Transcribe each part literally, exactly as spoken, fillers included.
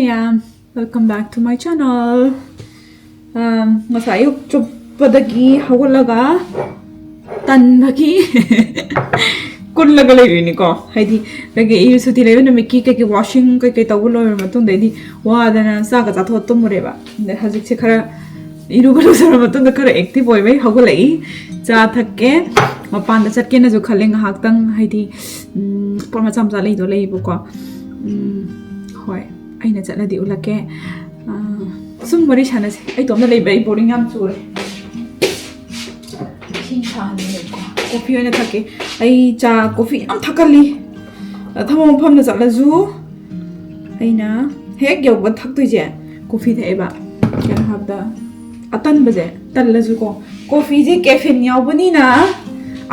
Yeah, welcome back to my channel. Um, ꯉꯁꯥꯏ ꯑꯌꯨꯛ ꯆꯨꯞꯄꯗꯒꯤ ꯍꯧꯒꯠꯂꯒ ꯇꯟꯕꯒꯤ ꯀꯨꯜꯂꯒ ꯂꯩꯔꯤꯅꯤꯀꯣ꯫ ꯍꯥꯏꯗꯤ ꯀꯩꯀꯩ ꯏ ꯁꯨꯇꯤ ꯂꯩꯕ ꯅꯨꯃꯤꯠꯀꯤ ꯀꯩꯀꯩ washing ꯀꯩꯀꯩ ꯇꯧꯕ ꯂꯣꯏꯔꯕ ꯃꯇꯨꯡꯗꯩꯗꯤ ꯋꯥꯗꯅ ꯆꯥꯒ ꯆꯥꯊꯣꯛꯑ ꯇꯨꯝꯃꯨꯔꯦꯕ꯫ ꯑꯗꯩ ꯍꯧꯖꯤꯛꯁꯦ ꯈꯔ ꯏꯔꯨꯕ ꯂꯨꯖꯔꯕ ꯃꯇꯨꯡꯗ ꯈꯔ active ꯑꯣꯏꯕꯩ ꯍꯧꯒꯠꯂꯛꯏ꯫ ꯆꯥ ꯊꯛꯀꯦ꯫ ꯃꯄꯥꯟꯗ ꯆꯠꯀꯦꯅꯁꯨ ꯈꯜꯂꯦ ꯉꯥꯏꯍꯥꯛꯇꯪ, ꯍꯥꯏꯗꯤ ꯎꯝ, ꯄꯣꯠ ꯃꯆꯥ ꯃꯆꯥ ꯂꯩꯗꯣ ꯂꯩꯌꯦꯕꯀꯣ꯫ ꯎꯝ, ꯍꯣꯏ, ꯑꯩꯅ ꯆꯠꯂꯗꯤ ꯎꯠꯂꯛꯀꯦ꯫ ꯑꯥ, ꯁꯨꯝ ꯋꯥꯔꯤ ꯁꯥꯟꯅꯁꯦ꯫ ꯑꯩ ꯏꯇꯣꯝꯇ ꯂꯩꯕ ꯑꯩ boring ꯌꯥꯝ ꯆꯨꯔꯦ꯫ ꯏꯁꯤꯡ ꯁꯥꯍꯟꯒꯦꯀꯣ꯫ Coffee ꯑꯣꯏꯅ ꯊꯛꯀꯦ꯫ ꯑꯩ ꯆꯥ, coffee ꯌꯥꯝ ꯊꯛꯀꯜꯂꯤ꯫ ꯊꯕꯛ ꯃꯐꯝꯗ ꯆꯠꯂꯁꯨ ꯑꯩꯅ ꯍꯦꯛ ꯌꯧꯕ ꯊꯛꯇꯣꯏꯁꯦ coffee ꯊꯛꯑꯦꯕ꯫ ꯀꯩꯅꯣ ꯍꯥꯏꯕꯗ ꯑꯇꯟꯕꯁꯦ ꯇꯜꯂꯁꯨꯀꯣ, coffeeꯁꯦ caffeine ꯌꯥꯎꯕꯅꯤꯅ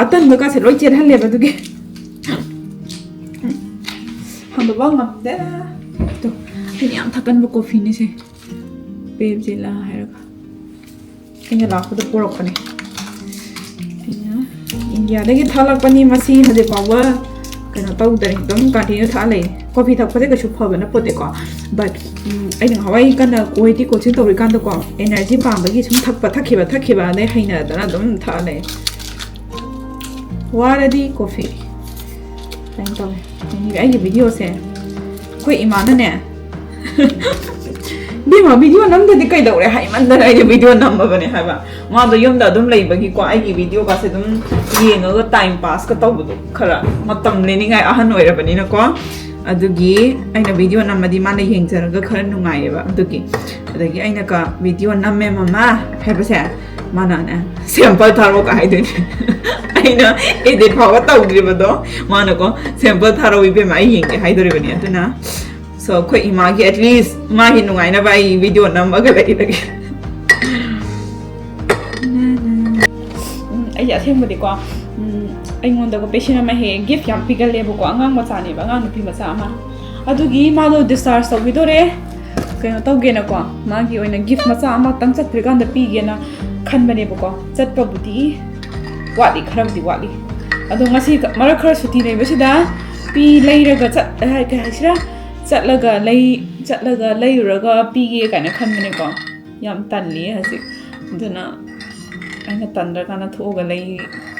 ꯑꯇꯟꯕ ꯀꯥꯁꯦ ꯂꯣꯏ ꯆꯦꯟꯍꯜꯂꯦꯕ꯫ ꯑꯗꯨꯒꯤ ꯍꯟꯗꯣꯛꯄ ꯉꯝꯗꯦ꯫ ꯇꯣ, ꯑꯩꯅ ꯌꯥꯝ ꯊꯛꯀꯟꯕ coffeeꯅꯤꯁꯦ꯫ ꯄꯦꯞꯖꯤꯂꯥ ꯍꯥꯏꯔꯒ ꯑꯩꯅ ꯂꯥꯛꯄꯗ ꯄꯨꯔꯛꯄꯅꯦ꯫ ꯑꯩꯅ ꯏꯟꯗꯤꯌꯥꯗꯒꯤ ꯊꯥꯂꯛꯄꯅꯤ꯫ ꯃꯁꯤ ꯍꯧꯖꯤꯛ ꯐꯥꯎꯕ ꯀꯩꯅꯣ ꯇꯧꯗꯔꯤ, ꯑꯗꯨꯝ continue ꯊꯛꯑ ꯂꯩ꯫ Coffee ꯊꯛꯄꯁꯦ ꯀꯩꯁꯨ ꯐꯕ ꯅꯠꯄꯣꯠꯇꯦꯀꯣ, but ꯎꯝ, ꯑꯩꯅ ꯉꯍꯥꯟꯋꯥꯏ ꯀꯟꯅ ꯀꯣꯏꯗꯤ coaching ꯇꯧꯔꯤꯀꯥꯟꯗꯀꯣ, energy ꯄꯥꯝꯕꯒꯤ ꯁꯨꯝ ꯊꯛꯄ, ꯊꯛꯈꯤꯕ, ꯊꯛꯈꯤꯕ, ꯑꯗꯩ ꯍꯩꯅꯗꯅ ꯑꯗꯨꯝ ꯊꯛꯑ ꯂꯩ꯫ ꯋꯥꯔꯗꯤ coffee꯫ ꯑꯗꯨꯃꯥꯏꯅ ꯇꯧꯋꯦ꯫ ꯑꯩꯒꯤ videoꯁꯦ ꯑꯩꯈꯣꯏ ꯏꯃꯥꯅꯅꯦ, "ꯏꯕꯦꯝꯃ, video ꯅꯝꯗꯗꯤ ꯀꯩꯗꯧꯔꯦ?" ꯍꯥꯏꯃꯟꯗꯅ ꯑꯩꯗꯤ video ꯅꯝꯃꯕꯅꯦ ꯍꯥꯏꯕ꯫ ꯃꯥꯗꯣ ꯌꯨꯝꯗ ꯑꯗꯨꯝ ꯂꯩꯕꯒꯤꯀꯣ, ꯑꯩꯒꯤ videoꯒꯁꯦ ꯑꯗꯨꯝ ꯌꯦꯡꯉꯒ time passꯀ ꯇꯧꯕꯗꯣ ꯈꯔ ꯃꯇꯝ ꯂꯦꯟꯅꯤꯡꯉꯥꯏ ꯑꯍꯟ ꯑꯣꯏꯔꯕꯅꯤꯅꯀꯣ꯫ ꯑꯗꯨꯒꯤ ꯑꯩꯅ video ꯅꯝꯃꯗꯤ ꯃꯥꯅ ꯌꯦꯡꯖꯔꯒ ꯈꯔ ꯅꯨꯡꯉꯥꯏꯌꯦꯕ꯫ ꯑꯗꯨꯒꯤ, ꯑꯗꯒꯤ ꯑꯩꯅꯀ "Video ꯅꯝꯃꯦ ꯃꯃꯥ" ꯍꯥꯏꯕꯁꯦ, ꯃꯥꯅꯅꯦ, "Sample ꯊꯥꯔꯛꯑꯣ" ꯀ ꯍꯥꯏꯗꯣꯏꯅꯦ꯫ ꯑꯩꯅ edit ꯐꯥꯎꯕ ꯇꯧꯗ꯭ꯔꯤꯕꯗꯣ ꯃꯥꯅꯀꯣ, "Sample ꯊꯥꯔꯛꯑꯣ ꯏꯕꯦꯝꯃ, ꯑꯩ ꯌꯦꯡꯒꯦ" ꯍꯥꯏꯗꯣꯔꯤꯕꯅꯤ꯫ ꯑꯗꯨꯅ, so, ꯑꯩꯈꯣꯏ ꯏꯃꯥꯒꯤ, at least ꯃꯥꯒꯤ ꯅꯨꯡꯉꯥꯏꯅꯕ ꯑꯩ video ꯅꯝꯃꯒ ꯂꯩꯔꯒꯦ꯫ ꯎꯝ, ꯑꯩꯁꯦ ꯑꯁꯦꯡꯕꯗꯤꯀꯣ, ꯎꯝ, ꯑꯩꯉꯣꯟꯗꯀꯣ patient ꯑꯃ ꯍꯦꯛ gift ꯌꯥꯝ ꯄꯤꯒꯜꯂꯦꯕꯀꯣ, ꯑꯉꯥꯡ ꯃꯆꯥꯅꯦꯕ, ꯑꯉꯥꯡ ꯅꯨꯄꯤ ꯃꯆꯥ ꯑꯃ꯫ ꯑꯗꯨꯒꯤ ꯃꯥꯗꯣ discharge ꯇꯧꯈꯤꯗꯣꯔꯦ, ꯀꯩꯅꯣ ꯇꯧꯒꯦꯅꯀꯣ, ꯃꯥꯒꯤ ꯑꯣꯏꯅ gift ꯃꯆꯥ ꯑꯃꯇꯪ ꯆꯠꯇ꯭ꯔꯤꯀꯥꯟꯗ ꯄꯤꯒꯦꯅ ꯈꯟꯕꯅꯦꯕꯀꯣ꯫ ꯆꯠꯄꯕꯨꯗꯤ ꯋꯥꯠꯂꯤ, ꯈꯔꯕꯨꯗꯤ ꯋꯥꯠꯂꯤ꯫ ꯑꯗꯣ ꯉꯁꯤ ꯃꯔꯛ ꯈꯔ ꯁꯨꯇꯤ ꯂꯩꯕꯁꯤꯗ ꯄꯤ ꯂꯩꯔꯒ ꯆꯠ-, ꯀꯩ ꯍꯥꯏꯁꯤꯔꯥ, ꯆꯠꯂꯒ ꯂꯩ-, ꯆꯠꯂꯒ ꯂꯩꯔꯨꯔꯒ ꯄꯤꯒꯦ ꯀꯥꯏꯅ ꯈꯟꯕꯅꯦꯀꯣ꯫ ꯌꯥꯝ ꯇꯜꯂꯤ ꯍꯧꯖꯤꯛ꯫ ꯑꯗꯨꯅ ꯑꯩꯅ ꯇꯟꯗ꯭ꯔꯀꯥꯟꯗ ꯊꯣꯛꯑꯒ ꯂꯩ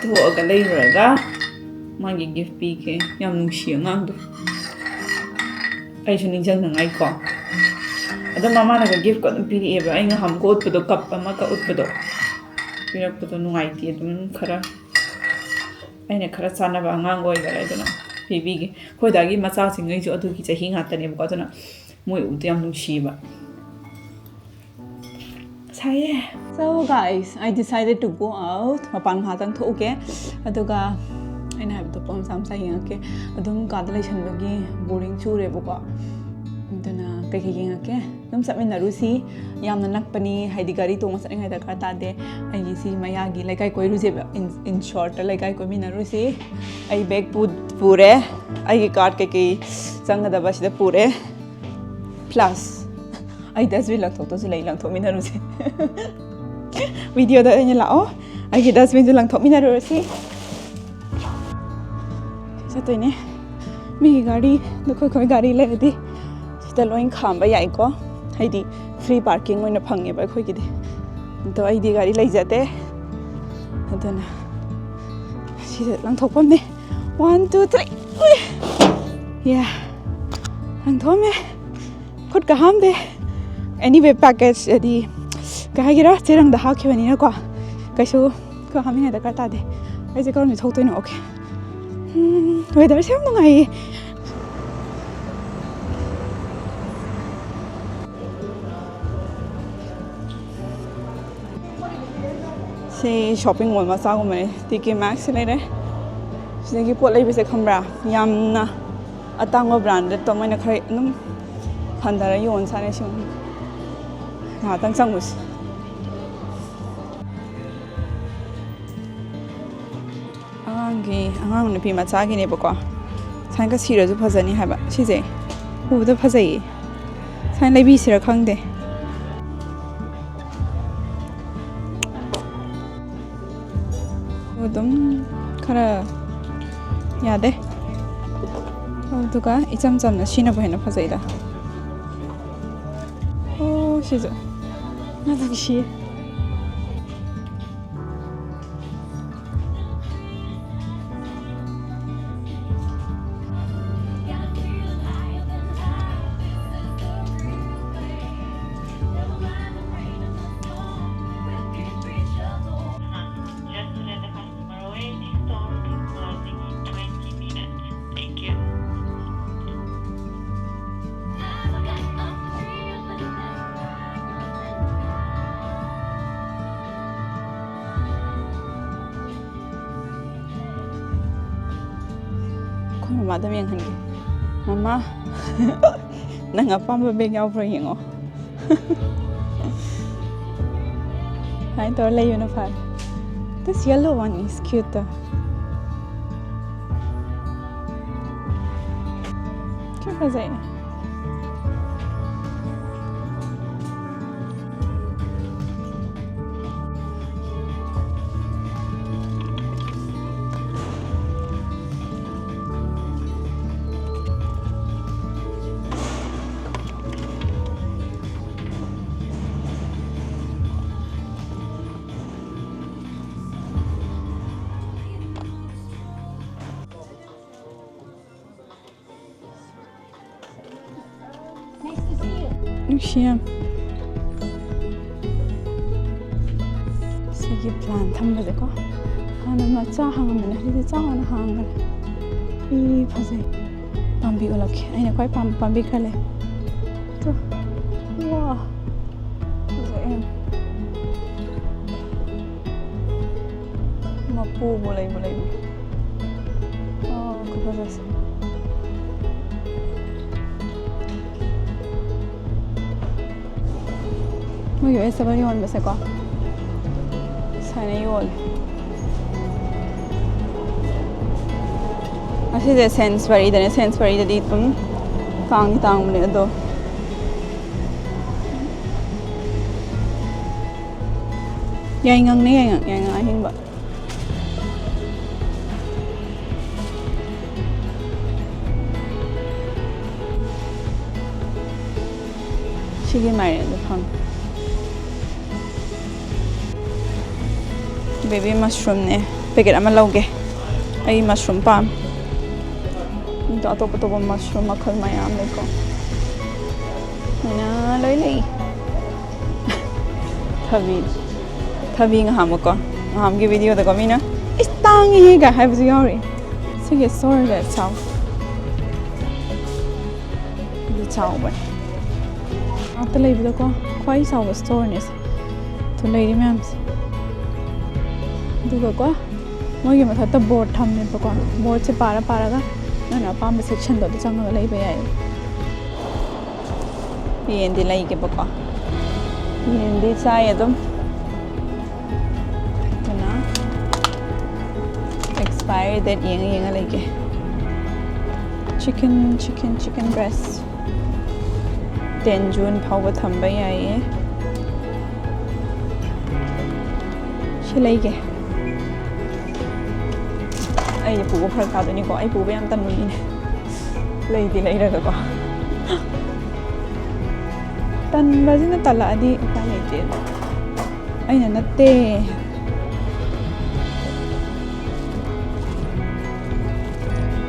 ꯊꯣꯛꯑꯒ ꯂꯩꯔꯨꯔꯒ ꯃꯥꯒꯤ ꯒꯤꯐ ꯄꯤꯒꯦ꯫ ꯌꯥꯝ ꯅꯨꯡꯁꯤ ꯑꯉꯥꯡꯗꯣ꯫ ꯑꯩꯁꯨ ꯅꯤꯡꯁꯤꯡꯅꯉꯥꯏꯀꯣ꯫ ꯑꯗꯣ ꯃꯃꯥꯅꯒ ꯒꯤꯐꯀ ꯑꯗꯨꯝ ꯄꯤꯔꯛꯑꯦꯕ꯫ ꯑꯩ ꯉꯍꯥꯟꯃꯨꯛꯀ ꯎꯠꯄꯗꯣ, ꯀꯞ ꯑꯃꯒ ꯎꯠꯄꯗꯣ, ꯄꯤꯔꯛꯄꯗꯣ ꯅꯨꯡꯉꯥꯏꯇꯦ꯫ ꯑꯗꯨꯝ ꯈꯔ ꯑꯩꯅ ꯈꯔ ꯆꯥꯟꯅꯕ ꯑꯉꯥꯡ ꯑꯣꯏꯈꯔꯦ, ꯑꯗꯨꯅ ꯄꯤꯕꯤꯒꯦ꯫ ꯑꯩꯈꯣꯏ ꯗꯥꯒꯤ ꯃꯆꯥꯁꯤꯡꯉꯩꯁꯨ ꯑꯗꯨꯒꯤ ꯆꯍꯤ ꯉꯥꯛꯇꯅꯦꯕꯀꯣ, ꯑꯗꯨꯅ ꯃꯣꯏ ꯎꯕꯗ ꯌꯥꯝ ꯅꯨꯡꯁꯤꯕ꯫ ꯁꯥꯏꯌꯦ꯫ So guys, I decided to go out. ꯃꯄꯥꯟ ꯉꯥꯏꯍꯥꯛꯇꯪ ꯊꯣꯛꯎꯒꯦ꯫ ꯑꯗꯨꯒ ꯑꯩꯅ ꯍꯥꯏꯕꯗꯣ ꯄꯣꯠ ꯃꯆꯥ ꯃꯆꯥ ꯌꯦꯡꯉꯛꯀꯦ꯫ ꯑꯗꯨꯝ ꯀꯥꯗ ꯂꯩꯁꯟꯕꯒꯤ ꯕꯣꯔꯤꯡ ꯆꯨꯔꯦꯕꯀꯣ꯫ ꯑꯗꯨꯅ ꯀꯩꯀꯩ ꯌꯦꯡꯉꯛꯀꯦ ꯑꯗꯨꯝ ꯆꯠꯃꯤꯟꯅꯔꯨꯁꯤ꯫ ꯌꯥꯝꯅ ꯅꯛꯄꯅꯤ, ꯍꯥꯏꯗꯤ ꯒꯥꯔꯤ ꯇꯣꯡꯉ ꯆꯠꯅꯤꯡꯉꯥꯏ ꯗꯔꯀꯥꯔ ꯇꯥꯗꯦ꯫ ꯑꯩꯒꯤ ꯁꯤ ꯃꯌꯥꯒꯤ ꯂꯩꯀꯥꯏ ꯀꯣꯏꯔꯨꯁꯦꯕ꯫ In, in short, ꯂꯩꯀꯥꯏ ꯀꯣꯏꯃꯤꯟꯅꯔꯨꯁꯤ꯫ ꯑꯩ ꯕꯦꯒ ꯄꯨ-, ꯄꯨꯔꯦ꯫ ꯑꯩꯒꯤ ꯀꯥꯔꯠ ꯀꯩꯀꯩ ꯆꯪꯒꯗꯕ ꯁꯤꯗ ꯄꯨꯔꯦ꯫ Plus ꯑꯩ ꯗꯁꯕꯤꯟ ꯂꯪꯊꯣꯛꯇꯧꯁꯨ ꯂꯩ, ꯂꯪꯊꯣꯛꯃꯤꯟꯅꯔꯨꯁꯦ꯫ ꯚꯤꯗꯤꯑꯣꯗ ꯑꯣꯏꯅ ꯂꯥꯛꯑꯣ, ꯑꯩꯒꯤ ꯗꯁꯕꯤꯟꯁꯨ ꯂꯪꯊꯣꯛꯃꯤꯟꯅꯔꯨꯔꯁꯤ꯫ ꯆꯠꯇꯣꯏꯅꯦ꯫ ꯃꯤꯒꯤ ꯒꯥꯔꯤ, ꯑꯩꯈꯣꯏ ꯑꯩꯈꯣꯏ ꯒꯥꯔꯤ ꯂꯩꯔꯗꯤ ꯁꯤꯗ ꯂꯣꯏ ꯈꯥꯝꯕ ꯌꯥꯏꯀꯣ, ꯍꯥꯏꯗꯤ ꯐ꯭ꯔꯤ ꯄꯥꯔꯀꯤꯡ ꯑꯣꯏꯅ ꯐꯪꯉꯦꯕ ꯑꯩꯈꯣꯏꯒꯤꯗꯤ꯫ ꯑꯗꯣ ꯑꯩꯗꯤ ꯒꯥꯔꯤ ꯂꯩꯖꯗꯦ, ꯑꯗꯨꯅ ꯁꯤꯗ ꯂꯪꯊꯣꯛꯐꯝꯅꯦ꯫ One, two, three. ꯎꯏ! ꯌꯥ! ꯂꯪꯊꯣꯛꯑꯝꯃꯦ꯫ ꯈꯨꯠꯀ ꯍꯥꯝꯗꯦ꯫ Anyway, package ꯍꯥꯏꯗꯤ ꯀꯩ ꯍꯥꯏꯒꯦꯔꯥ, ꯆꯦꯔꯪꯗ ꯍꯥꯞꯈꯤꯕꯅꯤꯅꯀꯣ, ꯀꯩꯁꯨ ꯈꯨꯠ ꯍꯥꯝꯅꯤꯡꯉꯥꯏ ꯗꯔꯀꯥꯔ ꯇꯥꯗꯦ꯫ ꯑꯩꯁꯦ ꯀꯔꯝꯅ ꯊꯣꯛꯇꯣꯏꯅꯣ? Okay. ꯎꯝ, weatherꯁꯦ ꯌꯥꯝ ꯅꯨꯡꯉꯥꯏꯌꯦ꯫ ꯁꯤ shopping mall ꯃꯆꯥꯒꯨꯝꯕꯅꯦ꯫ ꯇꯤ ꯀꯦ ꯃꯦꯛꯁ ꯂꯩꯔꯦ꯫ ꯁꯤꯗꯒꯤ ꯄꯣꯠ ꯂꯩꯕꯁꯦ ꯈꯪꯕ꯭ꯔꯥ? ꯌꯥꯝꯅ ꯑꯇꯥꯡꯕ branded ꯇꯣ ꯃꯣꯏꯅ ꯈꯔ ꯑꯗꯨꯝ ꯍꯟꯊꯔ ꯌꯣꯟ ꯁꯥꯅꯦ ꯁꯤ꯫ ꯉꯥꯏꯍꯥꯛꯇꯪ ꯆꯪꯉꯨꯁꯤ꯫ ꯑꯉꯥꯡꯒꯤ, ꯑꯉꯥꯡ ꯅꯨꯄꯤ ꯃꯆꯥꯒꯤꯅꯦꯕꯀꯣ꯫ ꯁꯨꯃꯥꯏꯅꯒ ꯁꯤꯔꯁꯨ ꯐꯖꯅꯤ ꯍꯥꯏꯕ꯫ ꯁꯤꯁꯦ ꯎꯕꯗ ꯐꯖꯩꯌꯦ꯫ ꯁꯨꯃꯥꯏꯅ ꯂꯩꯕꯤꯁꯤꯔ ꯈꯪꯗꯦ꯫ ꯑꯗꯨꯝ ꯈꯔ ꯌꯥꯗꯦ꯫ ꯑꯗꯨꯒ ꯏꯆꯝ ꯆꯝꯅ ꯁꯤꯅꯕꯨ ꯍꯦꯟꯅ ꯐꯖꯩꯗ꯫ ꯁꯤꯁꯨ ꯌꯥꯝ ꯅꯨꯡꯁꯤꯌꯦ꯫ Just to let the customer away, this store is closing in twenty minutes. Thank you. ꯑꯩꯈꯣꯏ ꯃꯃꯥꯗ ꯑꯃ ꯌꯦꯡꯍꯟꯒꯦ꯫ ꯃꯃꯥ, ꯅꯪ ꯑꯄꯥꯝꯕ ꯕꯦꯒ ꯌꯥꯎꯕ꯭ꯔꯥ ꯌꯦꯡꯉꯣ꯫ ꯁꯨꯃꯥꯏꯅ ꯇꯧꯔ ꯂꯩꯕꯅ ꯐꯔꯦ꯫ This yellow one is cute though. ꯁꯤ ꯐꯖꯩ꯫ ꯅꯨꯡꯁꯤ ꯌꯥꯝ꯫ ꯁꯤꯒꯤ ꯄ꯭ꯂꯥꯟ ꯊꯝꯕꯁꯦꯀꯣ, ꯍꯥꯟꯅ ꯃꯆꯥ ꯍꯥꯡꯉꯝꯕꯅꯦ, ꯍꯧꯖꯤꯛꯇꯤ ꯆꯥꯎꯅ ꯍꯥꯡꯈ꯭ꯔꯦ꯫ ꯏ, ꯐꯖꯩ꯫ ꯄꯥꯝꯕꯤ ꯑꯣꯜꯂꯛꯀꯦ꯫ ꯑꯩꯅ ꯈ꯭ꯋꯥꯏ ꯄꯥꯝꯕ ꯄꯥꯝꯕꯤ ꯈꯔ ꯂꯩ꯫ ꯇꯨ꯫ ꯋꯥ꯫ ꯐꯖꯩ ꯌꯥꯝ꯫ ꯃꯄꯨꯕꯨ ꯂꯩꯕꯨ ꯂꯩꯕꯨ꯫ ꯑꯣ, ꯈꯨꯐꯖꯁꯦ꯫ ꯃꯣꯏꯒꯤ ꯚꯦꯖꯤꯇꯦꯕꯜ ꯌꯣꯟꯕꯁꯦꯀꯣ, ꯁꯨꯃꯥꯏꯅ ꯌꯣꯜꯂꯦ꯫ ꯑꯁꯤꯁꯦ ꯁꯦꯟꯁꯕꯔꯤꯗꯅꯦ꯫ ꯁꯦꯟꯁꯕꯔꯤꯗꯗꯤ ꯑꯗꯨꯝ ꯇꯥꯡꯗꯤ ꯇꯥꯡꯕꯅꯦ ꯑꯗꯣ꯫ ꯌꯥꯏꯉꯪꯅꯦ, ꯌꯥꯏꯉꯪ, ꯌꯥꯏꯉꯪ ꯑꯍꯤꯡꯕ꯫ ꯁꯤꯒꯤ ꯃꯥꯏꯔꯦꯟꯗꯣ ꯐꯪꯉꯦ꯫ Baby mushroomꯅꯦ꯫ Packet ꯑꯃ ꯂꯧꯒꯦ꯫ ꯑꯩ mushroom ꯄꯥꯝꯃꯦ꯫ ꯑꯗꯣ ꯑꯇꯣꯞ ꯑꯇꯣꯞꯄ mushroom ꯃꯈꯜ ꯃꯌꯥꯝ ꯂꯩꯀꯣ꯫ ꯃꯌꯥꯝ ꯂꯣꯏ ꯂꯩ꯫ ꯊꯕꯤ꯫ ꯊꯕꯤ ꯉꯍꯥꯟꯃꯨꯛꯀꯣ꯫ ꯉꯍꯥꯟꯒꯤ videoꯗꯀꯣ ꯃꯤꯅ "ꯏꯁ ꯇꯥꯡꯉꯤꯍꯦ" ꯀꯥꯏ ꯍꯥꯏꯕꯁꯨ ꯌꯥꯎꯔꯤ꯫ ꯁꯤꯒꯤ storeꯁꯦ ꯆꯥꯎ꯫ ꯑꯗꯨ ꯆꯥꯎꯕꯅꯦ꯫ ꯉꯥꯛꯇ ꯂꯩꯕꯗꯀꯣ ꯈ꯭ꯋꯥꯏ ꯆꯥꯎꯕ storeꯅꯦ ꯁꯦ꯫ ꯑꯗꯨ ꯂꯩꯔꯤ ꯃꯌꯥꯝꯁꯦ꯫ ꯑꯗꯨꯒꯀꯣ ꯃꯣꯏꯒꯤ ꯃꯊꯛꯇ board ꯊꯝꯃꯦꯕꯀꯣ꯫ Boardꯁꯦ ꯄꯥꯔ ꯄꯥꯔꯒ ꯅꯪꯅ ꯑꯄꯥꯝꯕ sectionꯗꯣ ꯑꯗꯨ ꯆꯪꯉꯒ ꯂꯩꯕ ꯌꯥꯏꯌꯦ꯫ ꯌꯦꯟꯗꯤ ꯂꯩꯒꯦꯕꯀꯣ꯫ ꯌꯦꯟꯗꯤ ꯆꯥꯏ ꯑꯗꯨꯝ꯫ ꯑꯗꯨꯅ expiry date ꯌꯦꯡꯉ ꯌꯦꯡꯉ ꯂꯩꯒꯦ꯫ Chicken, chicken, chicken breast꯫ Ten June ꯐꯥꯎꯕ ꯊꯝꯕ ꯌꯥꯏꯌꯦ꯫ ꯁꯤ ꯂꯩꯒꯦ꯫ ꯑꯩ ꯄꯨꯕ ꯐꯔꯛ ꯇꯥꯗꯣꯏꯅꯤꯀꯣ꯫ ꯑꯩ ꯄꯨꯕ ꯌꯥꯝ ꯇꯟꯕ ꯃꯤꯅꯦ꯫ ꯂꯩꯗꯤ ꯂꯩꯔꯒꯀꯣ꯫ ꯇꯟꯕꯁꯤꯅ ꯇꯜꯂꯛꯑꯗꯤ ꯎꯄꯥꯏ ꯂꯩꯇꯦ꯫ ꯑꯩꯅ ꯅꯠꯇꯦ꯫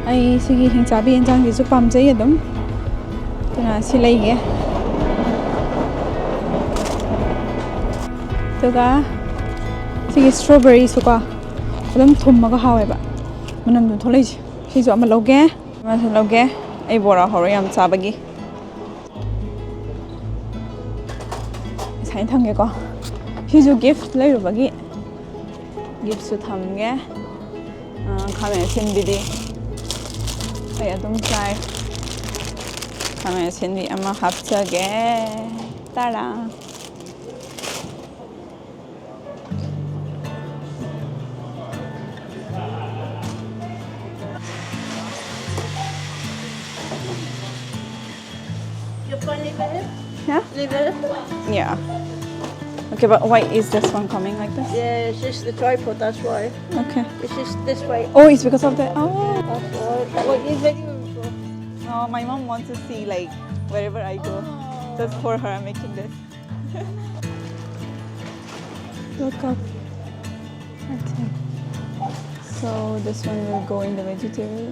ꯑꯩ ꯁꯤꯒꯤ ꯍꯤꯡꯆꯥꯕꯤ ꯌꯦꯟꯁꯥꯡꯁꯤꯁꯨ ꯄꯥꯝꯖꯩ ꯑꯗꯨꯝ꯫ ꯑꯗꯨꯅ ꯁꯤ ꯂꯩꯒꯦ꯫ ꯑꯗꯨꯒ ꯁꯤꯒꯤ strawberryꯁꯨꯀꯣ ꯑꯗꯨꯝ ꯊꯨꯝꯃꯒ ꯍꯥꯎꯋꯦꯕ꯫ ꯃꯅꯝꯗꯣ ꯊꯣꯛꯂꯛꯏꯁꯦ꯫ ꯁꯤꯁꯨ ꯑꯃ ꯂꯧꯒꯦ꯫ ꯑꯃꯁꯨ ꯂꯧꯒꯦ꯫ ꯑꯩ ꯕꯣꯔꯥ ꯍꯧꯔ ꯌꯥꯝ ꯆꯥꯕꯒꯤ꯫ ꯁꯨꯃꯥꯏꯅ ꯊꯝꯒꯦꯀꯣ꯫ ꯁꯤꯁꯨ gift ꯂꯩꯔꯨꯕꯒꯤ giftꯁꯨ ꯊꯝꯒꯦ꯫ ꯑꯥ, ꯈꯥꯃꯦꯟ ꯑꯁꯤꯟꯕꯤꯗꯤ ꯑꯩ ꯑꯗꯨꯝ ꯆꯥꯏ꯫ ꯈꯥꯃꯦꯟ ꯑꯁꯤꯟꯕꯤ ꯑꯃ ꯍꯥꯞꯆꯒꯦ꯫ ꯇꯔꯥ꯫ You can leave it? Yeah? Leave it? Yeah. Okay, but why is this one coming like this? Yeah, it's just the tripod, that's why. Okay. It's just this way. Oh, it's because of the, oh. That's why. What is it? Oh, my mom wants to see, like, wherever I go. Just for her, I'm making this. Look up. Okay. So this one will go in the vegetable.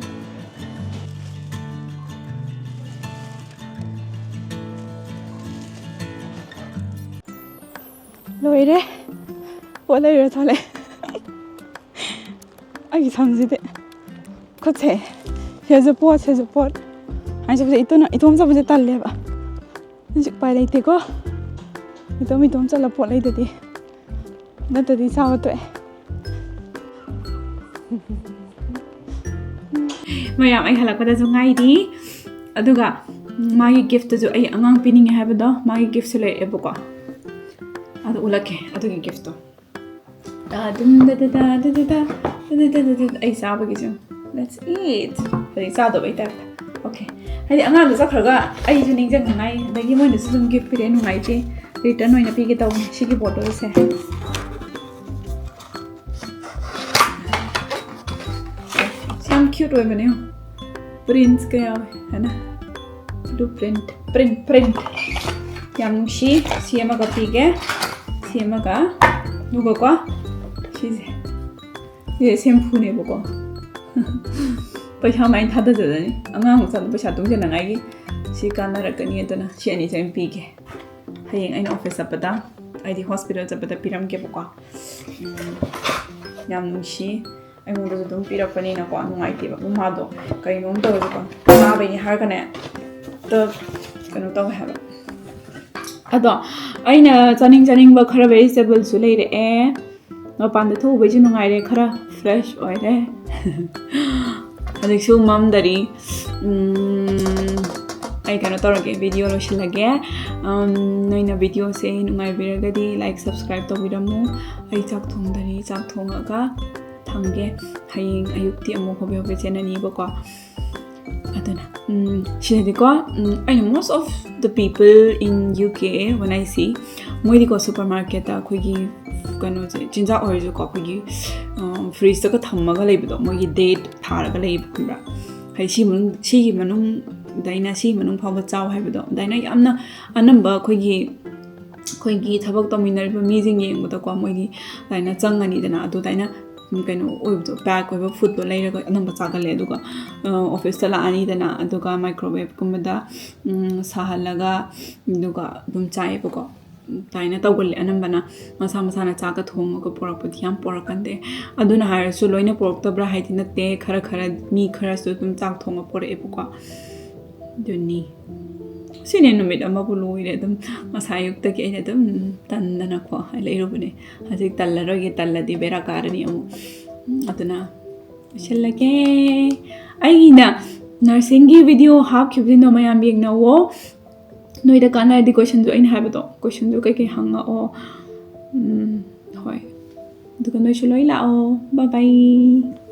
ꯂꯣꯏꯔꯦ꯫ ꯄꯣꯠ ꯂꯩꯔꯨꯔ ꯊꯣꯛꯂꯛꯑꯦ꯫ ꯑꯩꯒꯤ ꯁꯝꯁꯤꯗꯤ ꯈꯨꯠꯁꯦ ꯁꯤꯗꯁꯨ ꯄꯣꯠ, ꯁꯤꯗꯁꯨ ꯄꯣꯠ ꯍꯥꯏꯅ ꯆꯠꯄꯁꯦ ꯏꯇꯣꯝ, ꯏꯇꯣꯝ ꯆꯠꯄꯁꯦ ꯇꯜꯂꯦꯕ꯫ ꯍꯧꯖꯤꯛ ꯎꯄꯥꯏ ꯂꯩꯇꯦꯀꯣ, ꯏꯇꯣꯝ ꯏꯇꯣꯝ ꯆꯠꯂ ꯄꯣꯠ ꯂꯩꯗꯗꯤ, ꯅꯠꯇ꯭ꯔꯗꯤ ꯆꯥꯕ ꯇꯣꯛꯑꯦ꯫ ꯃꯌꯥꯝ, ꯑꯩ ꯍꯜꯂꯛꯄꯗꯁꯨ ꯉꯥꯏꯔꯤ꯫ ꯑꯗꯨꯒ ꯃꯥꯒꯤ gift ꯇꯨꯁꯨ, ꯑꯩ ꯑꯉꯥꯡ ꯄꯤꯅꯤꯡꯉꯦ ꯍꯥꯏꯕꯗꯣ, ꯃꯥꯒꯤ gift ꯁꯨ ꯂꯩꯔꯛꯑꯦꯕꯀꯣ꯫ ꯑꯗꯨ ꯎꯠꯂꯛꯀꯦ, ꯑꯗꯨꯒꯤ gift ꯇꯣ꯫ ꯇꯥ ꯗꯨꯝ ꯗ ꯗ ꯗ ꯗ ꯗ ꯗ ꯗ ꯗ ꯗ ꯗ꯫ ꯑꯩ ꯆꯥꯕꯒꯤꯁꯨ꯫ Let's eat. ꯍꯧꯖꯤꯛ ꯆꯥꯗꯧꯕꯩ type ꯇ꯫ Okay. ꯍꯥꯏꯗꯤ ꯑꯉꯥꯡꯗꯣ ꯆꯠꯈ꯭ꯔꯒ ꯑꯩꯁꯨ ꯅꯤꯡꯁꯤꯡꯅꯉꯥꯏ, ꯑꯗꯒꯤ ꯃꯣꯏꯅꯁꯨ ꯑꯗꯨꯝ gift ꯄꯤꯔꯛꯑꯦ, ꯅꯨꯡꯉꯥꯏꯇꯦ꯫ Return ꯑꯣꯏꯅ ꯄꯤꯒꯦ ꯇꯧꯕꯅꯦ ꯁꯤꯒꯤ bottle ꯁꯦ꯫ ꯁꯤ ꯌꯥꯝ cute ꯑꯣꯏꯕꯅꯦ, ꯌꯦꯡꯉꯣ꯫ Prints ꯀ ꯌꯥꯎꯋꯦ, ꯍꯥꯏꯅ꯫ Blue print, print, print꯫ ꯌꯥꯝ ꯅꯨꯡꯁꯤ꯫ ꯁꯤ ꯑꯃꯒ ꯄꯤꯒꯦ꯫ ꯁꯤ ꯑꯃꯒ꯫ ꯑꯗꯨꯒꯀꯣ, ꯁꯤꯁꯦ꯫ ꯁꯤꯁꯦ shampoo ꯅꯦꯕꯀꯣ꯫ ꯄꯩꯁꯥ ꯃꯥꯏꯅ ꯊꯥꯗꯖꯗꯅꯤ꯫ ꯑꯉꯥꯡ ꯃꯆꯥꯗꯣ ꯄꯩꯁꯥ ꯇꯨꯡꯁꯤꯟꯅꯉꯥꯏꯒꯤ꯫ ꯁꯤ ꯀꯥꯟꯅꯔꯛꯀꯅꯤ ꯑꯗꯨꯅ ꯁꯤ ꯑꯅꯤꯁꯦ ꯑꯣꯏꯅ ꯄꯤꯒꯦ꯫ ꯍꯌꯦꯡ ꯑꯩꯅ office ꯆꯠꯄꯗ, ꯍꯥꯏꯗꯤ hospital ꯆꯠꯄꯗ ꯄꯤꯔꯝꯒꯦꯕꯀꯣ꯫ ꯎꯝ, ꯌꯥꯝ ꯅꯨꯡꯁꯤ꯫ ꯑꯩꯉꯣꯟꯗꯁꯨ ꯑꯗꯨꯝ ꯄꯤꯔꯛꯄꯅꯤꯅꯀꯣ, ꯅꯨꯡꯉꯥꯏꯇꯦꯕ꯫ ꯃꯃꯥꯗꯣ ꯀꯩꯅꯣꯝ ꯇꯧꯔꯁꯨꯀꯣ, ꯅꯥꯕꯩꯅꯦ ꯍꯥꯏꯔꯒꯅꯦ, ꯍꯦꯛꯇ ꯀꯩꯅꯣ ꯇꯧꯋꯦ ꯍꯥꯏꯕ꯫ ꯑꯗꯣ ꯑꯩꯅ ꯆꯥꯅꯤꯡ ꯆꯥꯅꯤꯡꯕ ꯈꯔ vegetable ꯁꯨ ꯂꯩꯔꯛꯑꯦ꯫ ꯃꯄꯥꯟꯗ ꯊꯣꯛꯎꯕꯩꯁꯨ ꯅꯨꯡꯉꯥꯏꯔꯦ, ꯈꯔ fresh ꯑꯣꯏꯔꯦ꯫ ꯍꯧꯖꯤꯛꯁꯨ ꯃꯝꯗꯔꯤ꯫ ꯎꯝ, ꯑꯩ ꯀꯩꯅꯣ ꯇꯧꯔꯒꯦ, video ꯂꯣꯏꯁꯤꯜꯂꯒꯦ꯫ ꯎꯝ, ꯅꯣꯏꯅ video ꯁꯦ ꯅꯨꯡꯉꯥꯏꯕꯤꯔꯒꯗꯤ like, subscribe ꯇꯧꯕꯤꯔꯝꯃꯨ꯫ ꯑꯩ ꯆꯥꯛ ꯊꯣꯡꯗꯔꯤ, ꯆꯥꯛ ꯊꯣꯡꯉꯒ ꯊꯝꯒꯦ꯫ ꯍꯌꯦꯡ ꯑꯌꯨꯛꯇꯤ ꯑꯃꯨꯛ ꯍꯣꯕꯦ ꯍꯣꯕꯦ ꯆꯦꯟꯅꯅꯤꯕꯀꯣ꯫ ꯑꯗꯨꯅ, ꯎꯝ, ꯁꯤꯗꯗꯤꯀꯣ, ꯎꯝ, ꯑꯩꯅ most of the people in U K, when I see, ꯃꯣꯏꯗꯤꯀꯣ supermarket ꯇ ꯑꯩꯈꯣꯏꯒꯤ ꯀꯩꯅꯣꯁꯦ, ꯆꯤꯟꯖꯥꯛ ꯑꯣꯏꯔꯁꯨꯀꯣ, ꯑꯩꯈꯣꯏꯒꯤ, ꯑ, fridge ꯇꯒ ꯊꯝꯃꯒ ꯂꯩꯕꯗꯣ, ꯃꯣꯏꯒꯤ date ꯊꯥꯔꯒ ꯂꯩꯕ, ꯈꯪꯕ꯭ꯔꯥ? ꯍꯥꯏꯗꯤ ꯁꯤ ꯃꯅꯨꯡ, ꯁꯤꯒꯤ ꯃꯅꯨꯡ ꯑꯗꯨꯃꯥꯏꯅ ꯁꯤ ꯃꯅꯨꯡ ꯐꯥꯎꯕ ꯆꯥꯎ ꯍꯥꯏꯕꯗꯣ, ꯑꯗꯨꯃꯥꯏꯅ ꯌꯥꯝꯅ ꯑꯅꯝꯕ ꯑꯩꯈꯣꯏꯒꯤ ꯑꯩꯈꯣꯏꯒꯤ ꯊꯕꯛ ꯇꯧꯃꯤꯟꯅꯔꯤꯕ ꯃꯤꯁꯤꯡ ꯌꯦꯡꯕꯗꯀꯣ, ꯃꯣꯏꯗꯤ ꯑꯗꯨꯃꯥꯏꯅ ꯆꯪꯉꯅꯤꯗꯅ, ꯑꯗꯨ ꯑꯗꯨꯃꯥꯏꯅ ꯀꯩꯅꯣ ꯑꯣꯏꯕꯗꯣ, ꯄꯦꯛ ꯑꯣꯏꯕ ꯐꯨꯗꯇꯣ ꯂꯩꯔꯒ ꯑꯅꯝꯕ ꯆꯥꯒꯜꯂꯦ꯫ ꯑꯗꯨꯒ ꯑꯣꯐꯤꯁꯇ ꯂꯥꯛꯑꯅꯤꯗꯅ, ꯑꯗꯨꯒ ꯃꯥꯏꯀ꯭ꯔꯣꯋꯦꯞꯀꯨꯝꯕꯗ ꯁꯥꯍꯜꯂꯒ ꯑꯗꯨꯒ ꯑꯗꯨꯝ ꯆꯥꯏꯌꯦꯕꯀꯣ꯫ ꯑꯗꯨꯃꯥꯏꯅ ꯇꯧꯒꯜꯂꯦ ꯑꯅꯝꯕꯅ꯫ ꯃꯁꯥ ꯃꯁꯥꯅ ꯆꯥꯛꯀ ꯊꯣꯡꯉꯒ ꯄꯨꯔꯛꯄꯗꯤ ꯌꯥꯝ ꯄꯨꯔꯛꯀꯟꯗꯦ꯫ ꯑꯗꯨꯅ ꯍꯥꯏꯔꯁꯨ ꯂꯣꯏꯅ ꯄꯨꯔꯛꯇꯕ꯭ꯔꯥ ꯍꯥꯏꯗꯤ ꯅꯠꯇꯦ, ꯈꯔ ꯈꯔ, ꯃꯤ ꯈꯔꯁꯨ ꯑꯗꯨꯝ ꯆꯥꯛ ꯊꯣꯡꯉ ꯄꯨꯔꯛꯑꯦꯕꯀꯣ꯫ ꯑꯗꯨꯅꯤ꯫ ꯁꯤꯅꯦ ꯅꯨꯃꯤꯠ ꯑꯃꯕꯨ ꯂꯣꯏꯔꯦ꯫ ꯑꯗꯨꯝ ꯉꯁꯥꯏ ꯑꯌꯨꯛꯇꯒꯤ ꯑꯩꯅ ꯑꯗꯨꯝ ꯇꯟꯗꯅꯀꯣ ꯂꯩꯔꯨꯕꯅꯦ꯫ ꯍꯧꯖꯤꯛ ꯇꯜꯂꯔꯣꯏꯒꯦ, ꯇꯜꯂꯗꯤ ꯕꯦꯔꯥ ꯀꯥꯔꯅꯤ ꯑꯃꯨꯛ꯫ ꯑꯗꯨꯅ ꯂꯣꯏꯁꯤꯜꯂꯒꯦ꯫ ꯑꯩꯅ ꯅꯔꯁꯤꯡꯒꯤ ꯚꯤꯗꯤꯑꯣ ꯍꯥꯞꯈꯤꯕꯁꯤꯡꯗꯣ ꯃꯌꯥꯝ ꯌꯦꯡꯅꯧꯋꯣ꯫ ꯅꯣꯏꯗ ꯀꯥꯟꯅꯔꯗꯤ ꯀꯣꯏꯁꯟꯁꯨ, ꯑꯩꯅ ꯍꯥꯏꯕꯗꯣ, ꯀꯣꯏꯁꯟꯁꯨ ꯀꯩꯀꯩ ꯍꯪꯉꯛꯑꯣ꯫ ꯎꯝ, ꯍꯣꯏ꯫ ꯑꯗꯨꯒ ꯅꯣꯏꯁꯨ ꯂꯣꯏ ꯂꯥꯛꯑꯣ꯫ Bye bye꯫